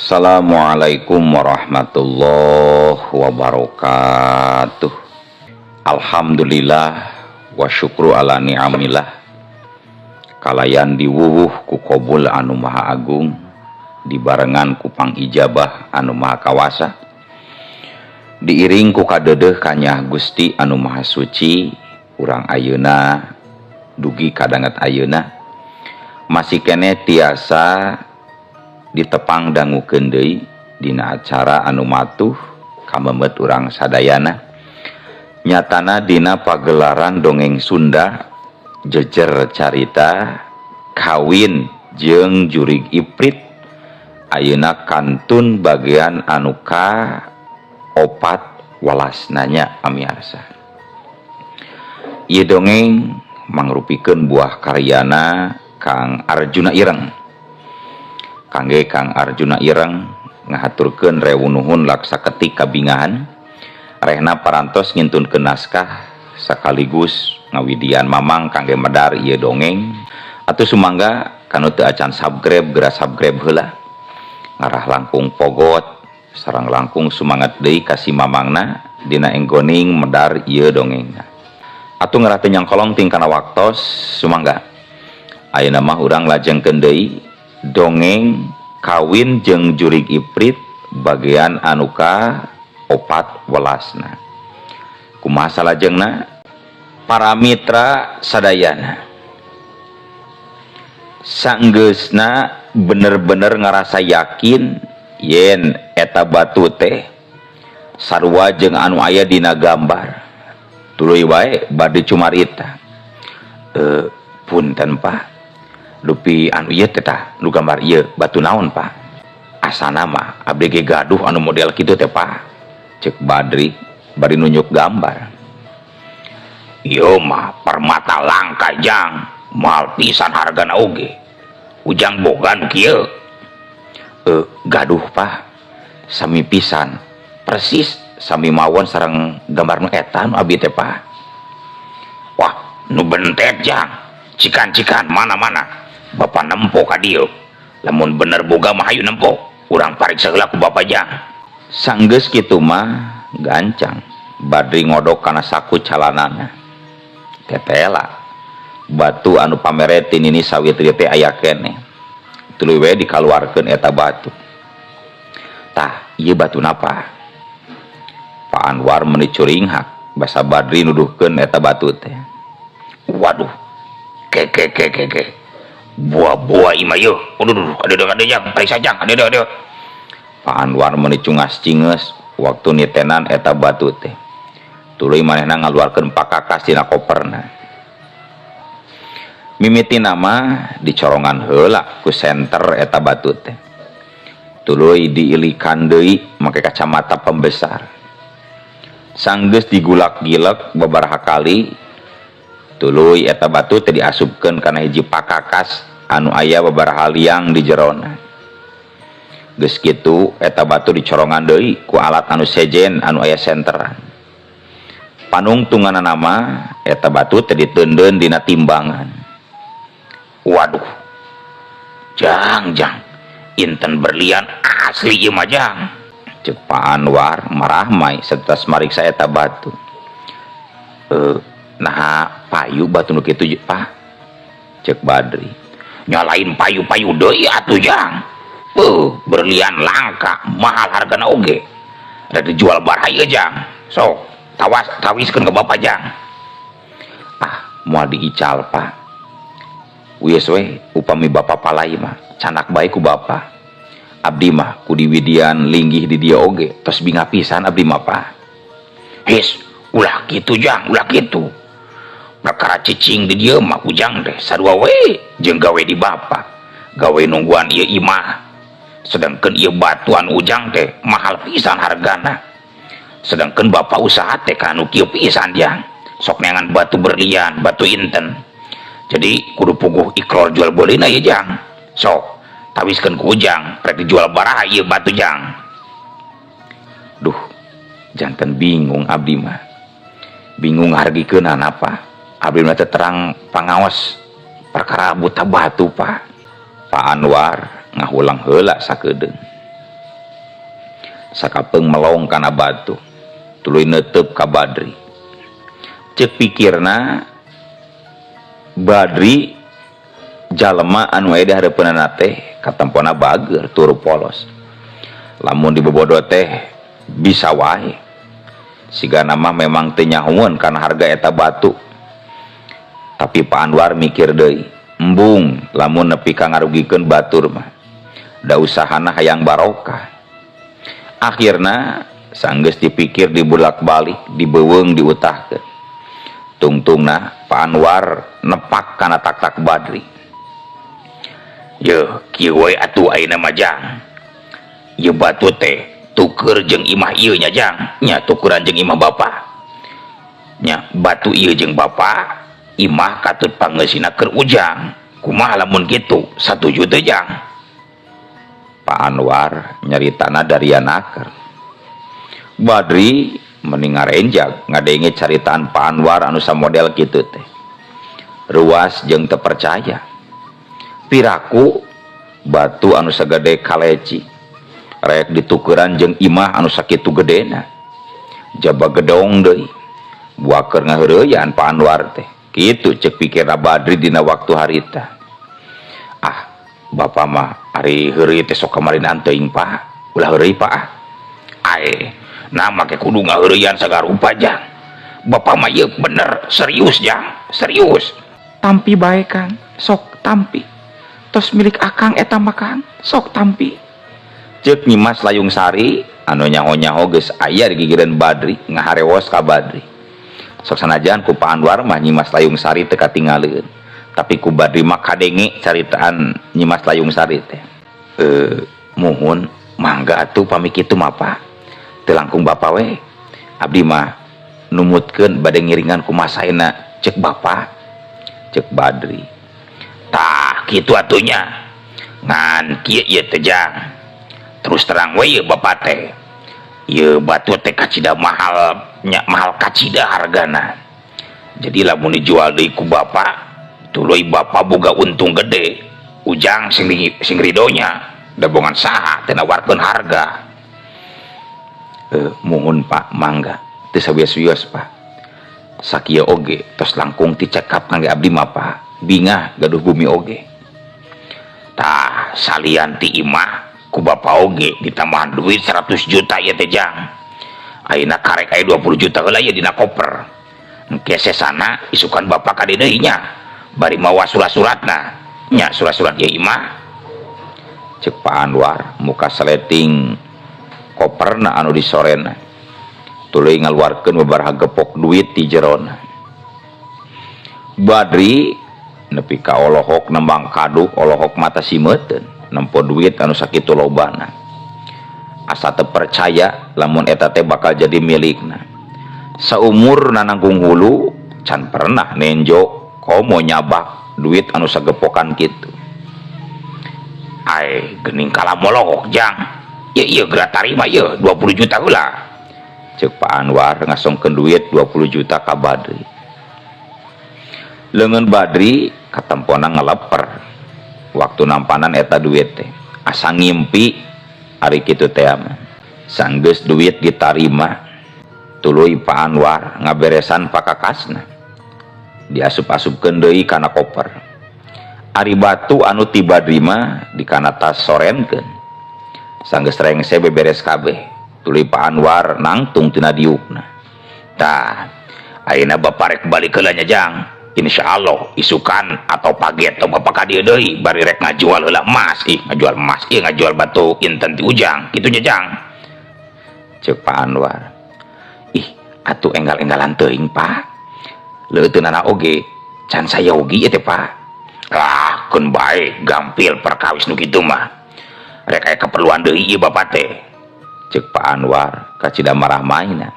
Assalamualaikum warahmatullahi wabarakatuh. Alhamdulillah wa syukru ala ni'amillah. Kalayan diwuwuh ku kobul anu maha agung, dibarengan ku pangijabah anu maha kawasa, diiring ku kadeudeuh kanyah Gusti anu maha suci. Urang ayeuna dugi kadanget ayeuna masih keneh tiasa ditepang dangukeun deui dina acara anu matuh kamemet urang sadayana, nyatana dina pagelaran dongeng Sunda Jejer Carita Kawin jeung Jurig Iprit. Ayeuna kantun bagian anu ka opat welasna nya. Amiarsa, ieu dongeng mangrupikeun buah karyana Kang Arjuna Ireng. Kangge Kang Arjuna Ireng ngahaturkeun rewu nuhun laksa ketik kabingahan rehna parantos ngintunkeun naskah sekaligus ngawidian mamang kangge medar ieu dongeng. Atuh sumangga kanu teu acan subscribe, geura subscribe heula, ngarah langkung pogot sareng langkung sumangat deui ka si mamangna dina enggoning medar ieu dongengna. Atuh ngarah teu nyangkolong ting kana waktos, sumangga ayeuna mah urang lajengkeun deui dongeng Kawin jeung Jurig Iprit bagian anu ka opat welasna. Kumaha salajengna, para mitra sadayana? Sanggeusna bener-bener ngerasa yakin yen eta batu teh sarua jeung anu aya dina gambar, tuluy wae bade cumarita, "Punten, Pak, dupi anu ieu teh, tah nu gambar ieu batu naon, Pak? Asana mah abdi ge gaduh anu model kitu teh, Pak," cek Badri bari nunjuk gambar. "Ieu mah permata langka, Jang, mahal pisan hargana oge. Ujang boga nu kieu?" "Gaduh, Pak, sami pisan, persis sami mawon sareng gambar nu eta nu abi teh, Pak." "Wah, nu bentet, Jang. Cikan-cikan, mana-mana Bapak nempo ka dieu. Lamun bener boga mah hayu nempo, urang pariksa heula ku Bapak, Jang." Sanggeus kitu mah gancang Badri ngodok kana saku calanana, tetela batu anu pamere ti Nini Sawitri teh aya keneh. Tuluy we dikaluarkeun eta batu. "Tah, ieu batu napa?" Pak Anwar meuni curinghak basa Badri nuduhkeun eta batu teh. "Waduh, ke ke ke ke ke, buah-buah ima ieu. Aduh, duh, aduh, aduh, Jang, pariksa, Jang, aduh, aduh, aduh." Pak Anwar meuni cungas cinges waktu nitenan eta batu teh. Tuluy manehna ngaluarkeun pakakas tina koperna. Mimitina mah dicorongan heula ku senter eta batu teh, tuluy diilikan deui make kacamata pembesar. Sanggeus digulak-gilek babaraha kali, tuluy eta batu teh diasupkeun kana hiji pakakas anu aya babaraha liang di jerona. Geus kitu eta batu dicorongan deui ku alat anu sejen anu aya senteran. Panungtunganna mah eta batu teh diteundeun dina timbangan. "Waduh, Jang, Jang, inten berlian asli ieu mah, Jang," cek Pak Anwar marahmai setas mariksa eta batu. "Nah, payu batu nu kitu, Pak?" cek Badri. "Nya lain payu-payu deui atuh, Jang. Beuh, berlian langka, mahal hargana oge. Rek dijual baraha ieu, Jang? Sok tawas tawiskeun ke Bapak, Jang." "Ah, moal diical, Pak. Wios we, upami Bapak palai mah candak bae ku Bapak. Abdi mah ku diwidian linggih di dieu oge tos bingah pisan abdi mah, Pak." "His, ulah kitu, Jang, ulah kitu. Perkara cicing di dieu mah ujang teh sarua we jeung gawe di Bapak, gawe nungguan ieu imah. Sedangkan ieu batuan ujang teh mahal pisan hargana, sedangkan Bapak usaha teh kanu kieu pisan, Jang, sok neangan batu berlian, batu inten. Jadi kudu puguh ikror jual belina ieu, Jang. Sok tawiskeun ku ujang, rek dijual baraha ieu batu, Jang?" "Duh, janten bingung abdi mah, bingung hargikeunana apa. Abdi mah teu terang pangaos perkara buta batu, Pak." Pak Anwar ngahulang heula sakedeung. Sakapeung melong kana batu, tuluy neuteup ka Badri. Ceuk pikirna Badri jalema anu aya di hareupeunana teh katempona bager tur polos. Lamun dibobodo teh bisa wae. Sigana mah memang teu nyahoeun kana harga eta batu. Tapi Pak Anwar mikir deui, embung lamun nepi ka ngarugikeun batur mah. Da usahana hayang barokah. Akhirna sanggeus dipikir dibulak-balik, dibeuweung diutahkeun. Tungtungna Pak Anwar nepak kana tak-tak Badri. Yeuh, kieu we atuh ayeuna mah, Jang. Ieu batu teh tuker jeung imah ieu nya, Jang. Nya tukeran jeung imah bapa. Nya batu ieu jeung bapa, imah katut pangeusina keur Ujang. Kumaha lamun kitu? Satuju teu, Jang? Pak Anwar nyaritana darianaker. Badri mending ngarenjag ngadenge caritaan Pak Anwar anu samodel kitu teh. Ruas jeung teu percaya. Piraku batu anu sagede kaleci rek ditukeran jeung imah anu sakitu gedena. Jaba gedong deui. Buaker ngaheureuyaan Pak Anwar teh. Kitu ceuk pikirna Badri dina waktu harita. Ah, bapak mah ari heureuy teh sok kamarinan teuing, Pak. Ulah heureuy, Pak, ah. Ae, nah make kudu ngaheureuyaan sagarupa, Jang. Bapak mah ieu bener serius, Jang, serius. Tampi bae, Kang, sok tampi. Tos milik Akang eta mah, Kang, sok tampi. Ceuk Nyimas Layung Sari anu nyaho-nyaho geus aya di gigireun Badri ngaharewos ka Badri. Sok sanajan ku Pak Anwar mah Nyimas Layung Sari teu katingaleun. Tapi ku Badri mah kadenge caritaan Nyimas Layung Sari teh. Muhun mangga atuh pami kitu mah, Pak. Teu langkung bapa we. Abdi mah numutkeun bade ngiringan kumaha saena ceuk bapa. Ceuk Badri. Tah kitu atunya. Ngan kieu ieu teh, Jang. Terus terang we ieu bapa teh. Ieu batu teh kacida mahal nya, mahal kacida hargana. Jadi lamun dijual deui ku bapa, tuluy bapa boga untung gede. Ujang sing sing ridonya, da bongan saha teh nawarkeun harga. Muhun Pak, mangga. Teu sawios-wios, Pak. Sakieu oge tos langkung ti cekap kangge abdi mah, Pak. Bingah gaduh bumi oge. Tah salian ti imah ku bapa oge ditambahan duit 100 juta ieu teh, Jang. Ayeuna karek aya 20 juta heula ieu dina koper. Engke sesana isukan bapa ka deui nya. Bari mawa surat-suratna. Nya surat-surat ieu imah. Ceuk Pak Anwar muka seleting koperna anu disorena. Tuluy ngaluarkeun babaraha gepok duit ti jerona. Badri nepi ka olohok nembang kaduk, olohok mata simeuteun nempo duit anu sakitu lobana. Asa teu percaya lamun eta teh bakal jadi milikna. Saumur nananggung hulu can pernah nenjo komo nyabak duit anu sagepokan kitu. Ae geuning kalah molohok, Jang. Ieu ieu geura tarima ieu 20 juta heula. Ceuk Pak Anwar ngasongkeun duit 20 juta ka Badri. Leungeun Badri katempona ngeleper waktu nampanan eta duit teh. Asa ngimpi ari kitu teh mah. Sanggeus duit ditarima, tuluy Pak Anwar ngaberesan pakakasna. Diasup-asupkeun deui kana koper. Ari batu anu ti Badri mah dikana tas sorenkeun. Sanggeus rengse beberes kabeh, tuluy Pak Anwar nangtung tina diukna. Tah, ayeuna bapa rek balik heula nya, Jang. Insyaallah isukan atau pagi atau bapak ka dieu deui bari rek ngajual heula emas, ih ngajual emas, ih ngajual batu inten ti Ujang, kitu nya, Jang. Ceuk Pak Anwar. Ih, atuh enggal-enggalan teuing, Pak. Leuteunana oge can sayogi ieu teh, Pak. Ah, keun bae gampil perkawis nu kitu mah. Rek aya keperluan deui ieu bapa teh. Ceuk Pak Anwar kacida marah maina.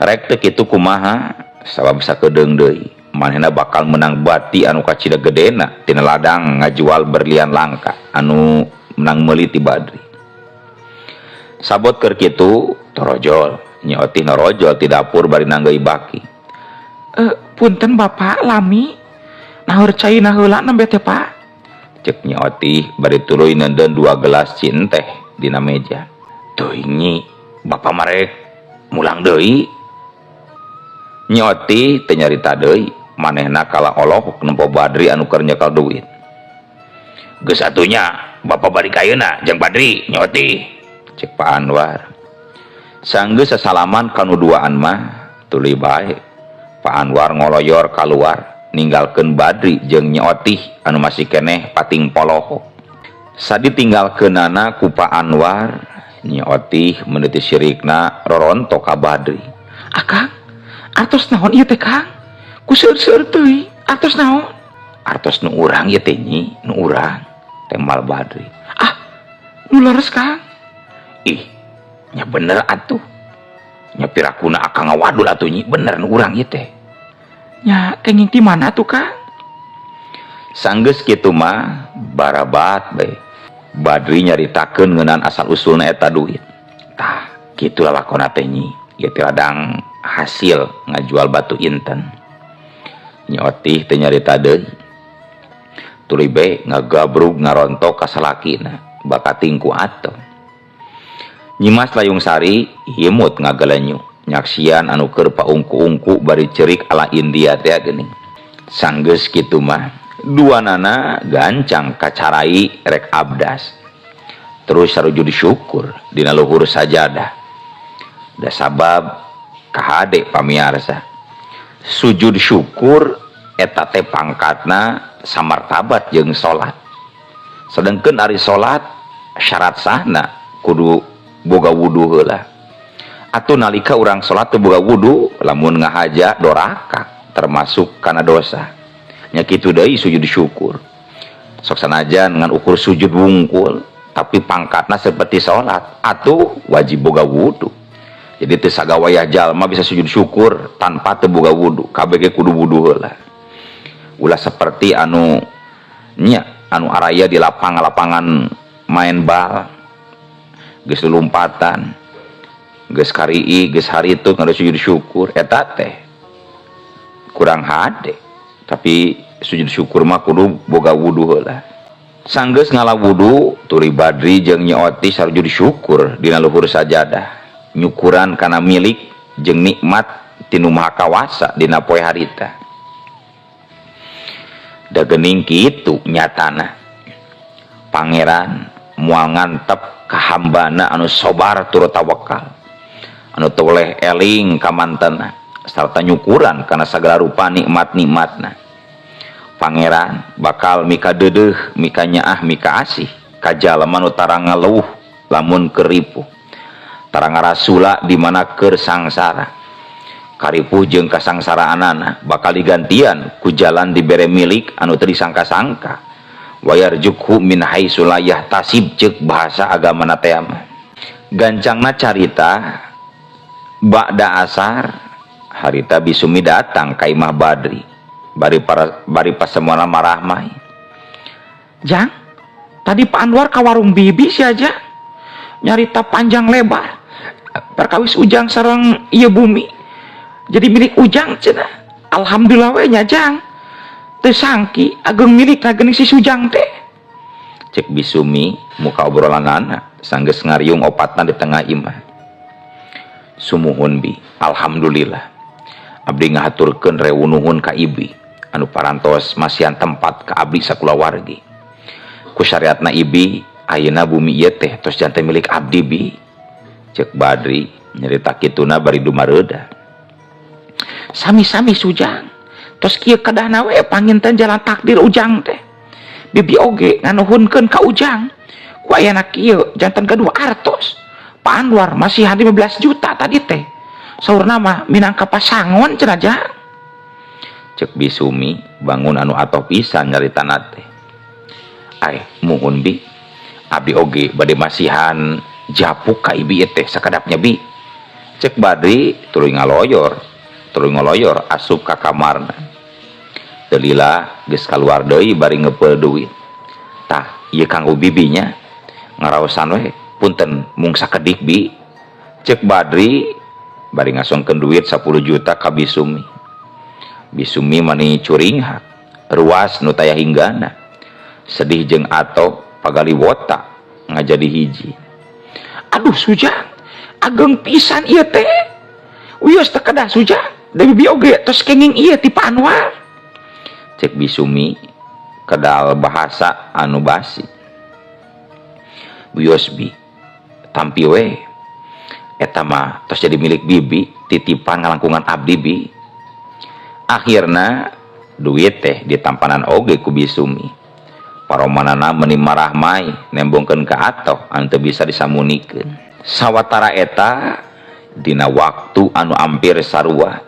Rek teu kitu kumaha sabab sakedeung deui manehna bakal menang bati anu kacida gedena tina ladang ngajual berlian langka anu menang meuli ti Badri. Sabot keur kitu torojol Nyi Otih norojol ti dapur bari nanggeuy baki. Punten Bapak, lami. Naheur cai heula nembe teh, Pak. Ceuk Nyi Otih bari tuluy neundeun 2 gelas cinteh dina meja. Teuing, Nyi, Bapak marek mulang deui. Nyi Otih teu nyarita deui, manehna kalah olohok nempo Badri anu keur nyekel duit. Geus atuh nya, Bapak balik ayeuna jeung Badri, Nyi Otih, cek Pak Anwar. Sanggeus sasalaman kanu duaan mah tuluy bae Pak Anwar ngoloyor kaluar, ninggalkeun Badri jeung Nyi Otih anu masih keneh pating polohok. Saditinggalkeunana ku Pak Anwar, Nyi Otih meuneuti sirikna rorontok ka Badri. Akang, artos naon ieu teh, Kang? Ku seueur-seueur teuing, artos naon? Artos nu urang ieu teh, Nyi, nu urang, tembal Badri. Ah, nu leres, Kang? Ih, nya bener atuh. Nya pirakuna akang ngawadul atuh, Nyi, bener nu urang ieu teh. Nya kenging ti mana tuh, Kang? Sanggeus kitu mah barabat bae Badri nyaritakeun ngeunaan asal usulna eta duit. Tah, kitu lalakonna teh, Nyi. Ieu teh ladang hasil ngajual batu inten. Nyi Otih teu nyarita deui. Tuluy bae ngagabrug ngarontok ka salakina bakating ku atom. Nyimas Layung Sari imut ngagalenyu nyaksian anu keur paungku-ungku bari cerik ala India teh geuning. Sanggeus kitu mah duanana gancang kacarai rek abdas. Terus sarujud syukur dina luhur sajadah. Da sabab kahade, pamiarsa. Sujud syukur eta teh pangkatna samartabat jeung salat. Sedengkeun ari salat syarat sahna kudu boga wudu heula. Atuh nalika urang salat teu boga wudu, lamun ngahaja doraka, termasuk kana dosa. Nya kitu deui sujud syukur. Sok sanajan ngan ukur sujud wungkul, tapi pangkatna seperti salat, atuh wajib boga wudu. Jadi teu sagawayah jalma bisa sujud syukur tanpa teu boga wudu, kabeh ge kudu wudu heula. Ulah seperti anu nya anu araya di lapang-lapangan main bal, geus lompatan, geus karii, geus haritu ngadu sujud syukur, eta teh kurang hade. Tapi sujud syukur mah kudu boga wudu heula. Sanggeus ngala wudu, tuluy Badri jeung Nyi Otih sarujud syukur dina luhur sajadah, nyukuran kana milik jeung nikmat ti Nu Maha Kawasa dina poe harita. Da geuning kitu nyatana Pangeran moal ngantep ka hambana anu sobar tur tawakal, anu toleh eling ka mantena sarta nyukuran kana sagala rupa nikmat-nikmatna. Pangeran bakal mika deudeuh, mika nyaah, mika asih ka jalma nu tara ngeluh lamun keur ripuh, tara ngarasula di mana keur sangsara. Karipuh jeung kasangsaraanana bakal digantian ku jalan dibere milik anu teu disangka-sangka. Wayarzuqhu min haitsu la yahtasib ceuk bahasa agamana teh mah. Gancangna carita, ba'da asar harita Bisumi datang ka imah Badri bari para bari pasemuana marahmai. Jang, tadi Pak Anwar ka warung bibi si aja nyarita panjang lebar perkawis Ujang sareng ieu bumi jadi milik Ujang cenah. Alhamdulillah we nya, Jang, teu sangki ageng milik geuning si Sujang teh. Cek Bisumi muka obrolanana sanggeus ngariung opatna di tengah imah. Sumuhun, Bi, alhamdulillah. Abdi ngahaturkeun rewu nuhun ka Ibi anu parantos masihan tempat ka abdi sakulawargi. Ku syariatna Ibi, ayeuna bumi ieu teh tos janten milik abdi, Bi, cek Badri nyerita kituna bari dumareudah. Sami-sami, Sujang. Tos kieu kedahna we panginten jalan takdir Ujang teh. Bibi oge nganuhunkeun ka Ujang ku ayana kieu janten gaduh artos. Pak Anwar masih 15 juta tadi teh, saurna mah minangka pasangon cenah, Jang. Cek Bisumi bangun anu atoh pisan nyaritana teh. Ai muhun, Bi, abdi oge bade masihan japuk ka Ibi teh sakadapnya, Bi, cek Badri tuluy ngoloyor asup ka kamarna. Teu lila geus kaluar deui bari ngepeul duit. Tah, ieu kanggo Bibinya, ngaraosan we, punten mung sakedik, Bi, cek Badri bari ngasongkeun duit 10 juta ka Bisumi. Bisumi mani curinghak, ruas nu taya hinggana, sedih jeung ato pagaliwota ngajadi hiji. Aduh Sujang, ageng pisan ieu teh. Wios teu kedah, Sujang, da bibi oge tos kenging ieu ti Pak Anwar. Cek Bisumi kedal bahasa anu basi. Wios, Bi, tampi we. Eta mah tos jadi milik bibi, titipan ngalangkungan abdi, Bi. Akhirna duit teh ditampanan oge ku Bisumi. Paromanana meni marahmai nembongkeun ka atoh anu teu bisa disamunikeun. Sawatara eta dina waktu anu ampir sarua,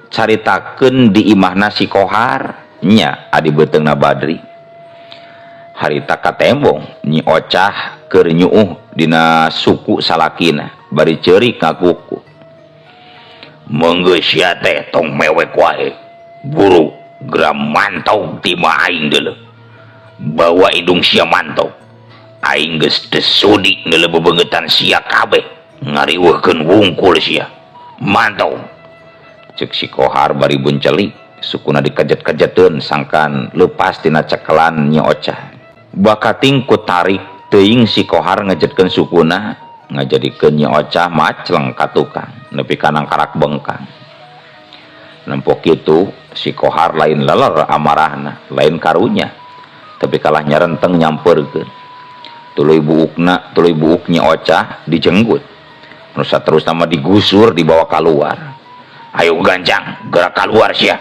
caritakeun di imahna si Kohar nya adi beuteungna Badri. Harita katembong Nyi Ocah keur nyuuh dina suku salakina bari ceurik ngakuku. Meunggeus sia teh, tong mewek wae. Buru geura mantau ti imah aing deuleu. Bawa indung sia mantau. Aing geus teu sudi neuleu bebeungeutan sia kabeh. Ngariweuhkeun wungkul sia. Mantau. Cek si Kohar bari buncelik, sukuna dikejet-kejeteun sangkan lepas tina cekelan Nyi Ocah. Bakating ku tarik teuing si Kohar ngejetkeun sukuna, ngajadikeun Nyi Ocah macleng ka tukang nepi ka nangkarak bengkang. Nempo kitu si Kohar lain leler amarahna, lain karunya, tapi kalah nyarenteng nyampeurkeun. Tuluy buukna, tuluy buuk Nyi Ocah dijenggut. Nu saterusna mah digusur, dibawa keluar. Ayo ganjang, gerak keluar sia.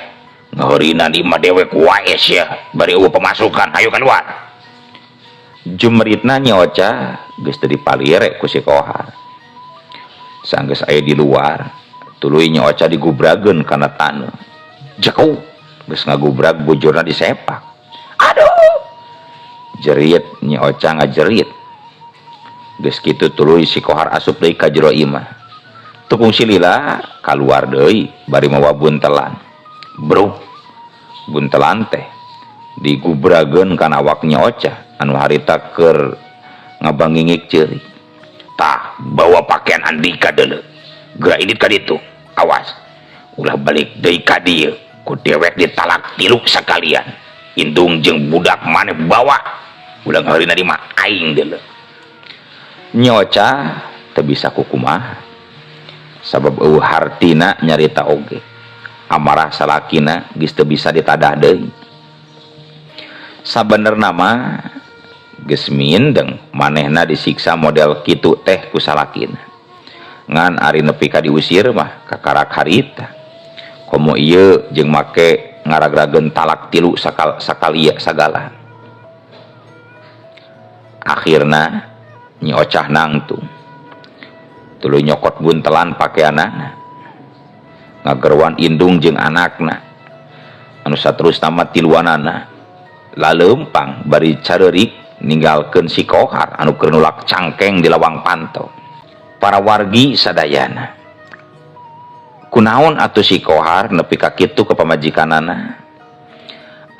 Ngaheurina di imah dewek wae sia, bari euweuh pemasukan, ayo keluar. Jumritna Nyi Ocah geus teu dipalire ku si Kohar. Sanggeus aya di luar, tuluy Nyi Ocah digubrageun kana taneuh. Jauh, geus ngagubrag bujurna disepak. Aduh! Jerit Nyi Ocah ngajerit. Geus kitu tuluy si Kohar asup deui ka jero imah. Tukung silila kaluar deui bari mawa buntelan. Bruk, buntelan teh digubrageun kana awak Nyi Ocah anu harita keur ngabangingik ceurik. Tah, bawa pakaian andika deuleu. Geura indit ka ditu. Awas, ulah balik deui ka dieu. Ku dewek ditalak tilu sakalian. Indung jeung budak maneh bawa. Ulah ngaheurina di imah aing deuleu. Nyi Ocah teu bisa kukumaha. Sabab euweuh hartina nyarita oge. Amarah salakina geus teu bisa ditadah deui. Sabenerna mah geus mindeng manehna disiksa model kitu teh ku salakina. Ngan ari nepi ka diusir mah kakarak harita. Komo ieu jeung make ngaragrageun talak tilu sakalia sagala. Akhirna Nyi Ocah nangtung. Tuluy nyokot buntelan pakaianana. Ngagerwan indung jeung anakna. Anu saterusna mah tiluanana. Laleumpang bari careurik ninggalkeun si Kohar anu keur nulak cangkeng di lawang panto. Para wargi sadayana, kunaon atuh si Kohar nepi ka kitu ka pamajikanana?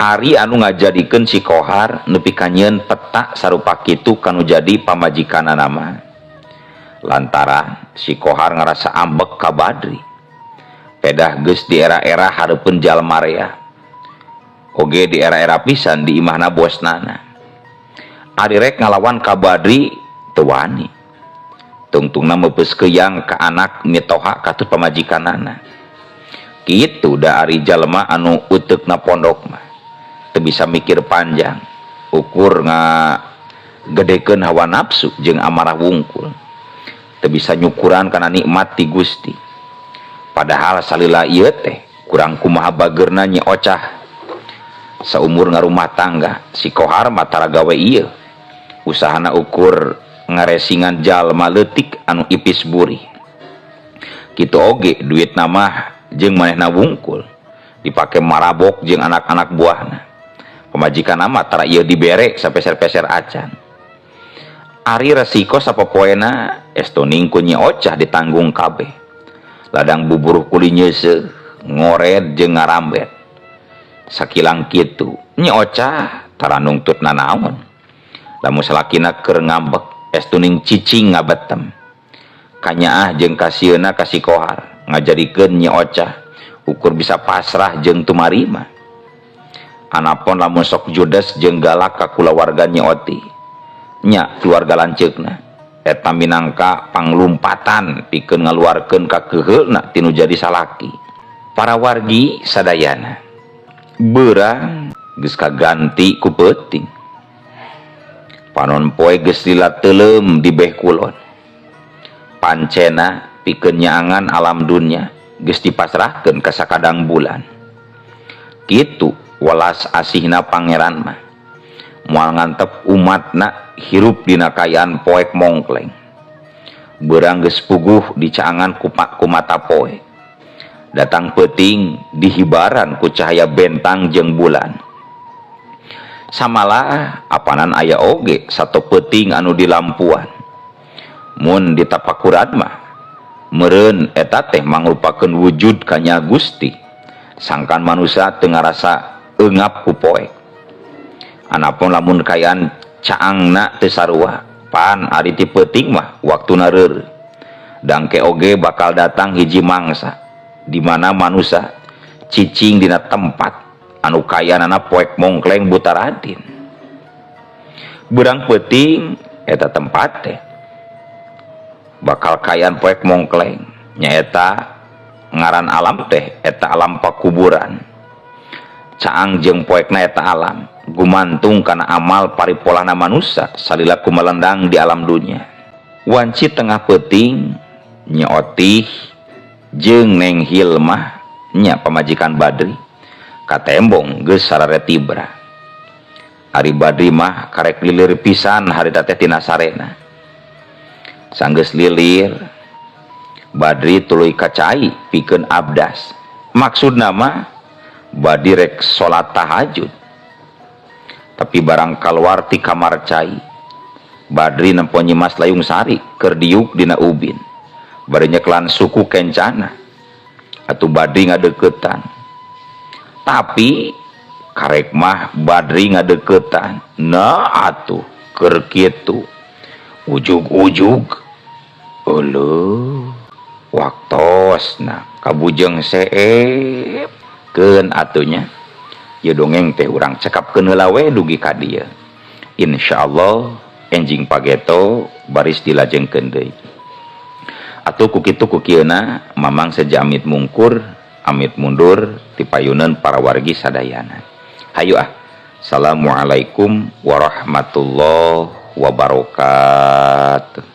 Ari anu ngajadikeun si Kohar nepi ka nyieun peta sarupa kitu kanu jadi pamajikanana mah lantaran si Kohar ngarasa ambek ka Badri. Pedah geus di era-era hareupeun jalma rea. Oge di era-era pisan di imahna bosnana. Ari rek ngalawan ka Badri teu wani. Tungtungna meupeus keuyang ka anak mitoha katut pamajikanana. Kitu da ari jalma anu uteukna pondok mah. Teu bisa mikir panjang, ukur ngagedekeun hawa nafsu jeung amarah wungkul. Teu bisa nyukuran kana nikmat ti Gusti. Padahal salila ieu teh kurang kumaha bageurna Nyi Ocah. Saumur ngarumah tangga, si Kohar mah tara gawe ieu. Usahana ukur ngaresingan jalma leutik anu ipis burih. Kitu oge duitna mah jeung manehna wungkul dipake marabok jeung anak-anak buahna. Pamajikanna mah tara ieu dibere sapeser-peser acan. Ari resiko sapopoena estoning ku Nyi Ocah ditanggung kabeh. Ladang buburuh kuli nyeuseuh, ngored jeung ngarambet. Sakilang kitu, Nyi Ocah tara nungtut nanaon. Lamun salakina keur ngambek, estuning cicing ngabetem. Kanyaah jeung kasieuna ka si Kohar ngajadikeun Nyi Ocah ukur bisa pasrah jeung tumarima. Anapon lamun sok judes jeung galak ka kulawarga Nyi Oti. Nya keluarga lanceukna. Eta minangka panglumpatan pikeun ngaluarkeun kakeuheulna tinu jadi salaki. Para wargi sadayana, beurang geus kaganti ku peuting. Panon poe geus lila teuleum di beh kulon. Pancena pikeun nyaangan alam dunya geus dipasrahkeun ka sakadang bulan. Kitu welas asihna Pangeran mah. Moal ngantep umatna hirup dina kaayaan poek mongkleng. Beurang geus puguh dicaangan ku mata poe. Datang peuting dihibaran ku cahaya bentang jeung bulan. Samalah apanan aya oge sato peuting anu dilampuan. Mun ditapakuran mah meureun eta teh mangrupakeun wujud kanya Gusti. Sangkan manusia teu ngarasa eungap ku poek. Anapun lamun kaayaan caangna teu sarua, pan ari ti peuting mah waktuna reureuh. Dangke oge bakal datang hiji mangsa di mana manusia cicing dina tempat anu kayaanana poek mongkleng buta radin. Beurang peuting eta tempat teh bakal kaayaan poek mongkleng, nyaeta ngaran alam teh eta alam pakuburan. Caang jeung poekna eta alam gumantung kana amal paripolahna manusia salila kumalendang di alam dunya. Wanci tengah peuting Nyi Otih jeung Neng Hilmah nya pamajikan Badri katembong geus sarare tibra. Ari Badri mah karek lilir pisan harita teh tina sarena. Sanggeus lilir Badri tuluy ka cai pikeun abdas. Maksudna mah Badri rek salat tahajud. Tapi barang kaluar ti kamar cai, Badri nempo Nyimas Layung Sari keur diuk dina ubin. Bari nyeklan suku kencana. Atuh Badri ngadeukeutan. Tapi karek mah Badri ngadeukeutan. Nah atuh keur kitu. Ujug-ujug. Euleuh. Waktosna kabujeng seep keun atunya. Ieu dongeng teh urang cekapkeun heula we dugi ka dieu. Insyaallah enjing pageto baris dilajengkeun deui. Atuh ku kitu ku kieuna Mamang seja amit mungkur, amit mundur tipayuneun para wargi sadayana. Hayu ah. Assalamualaikum warahmatullahi wabarakatuh.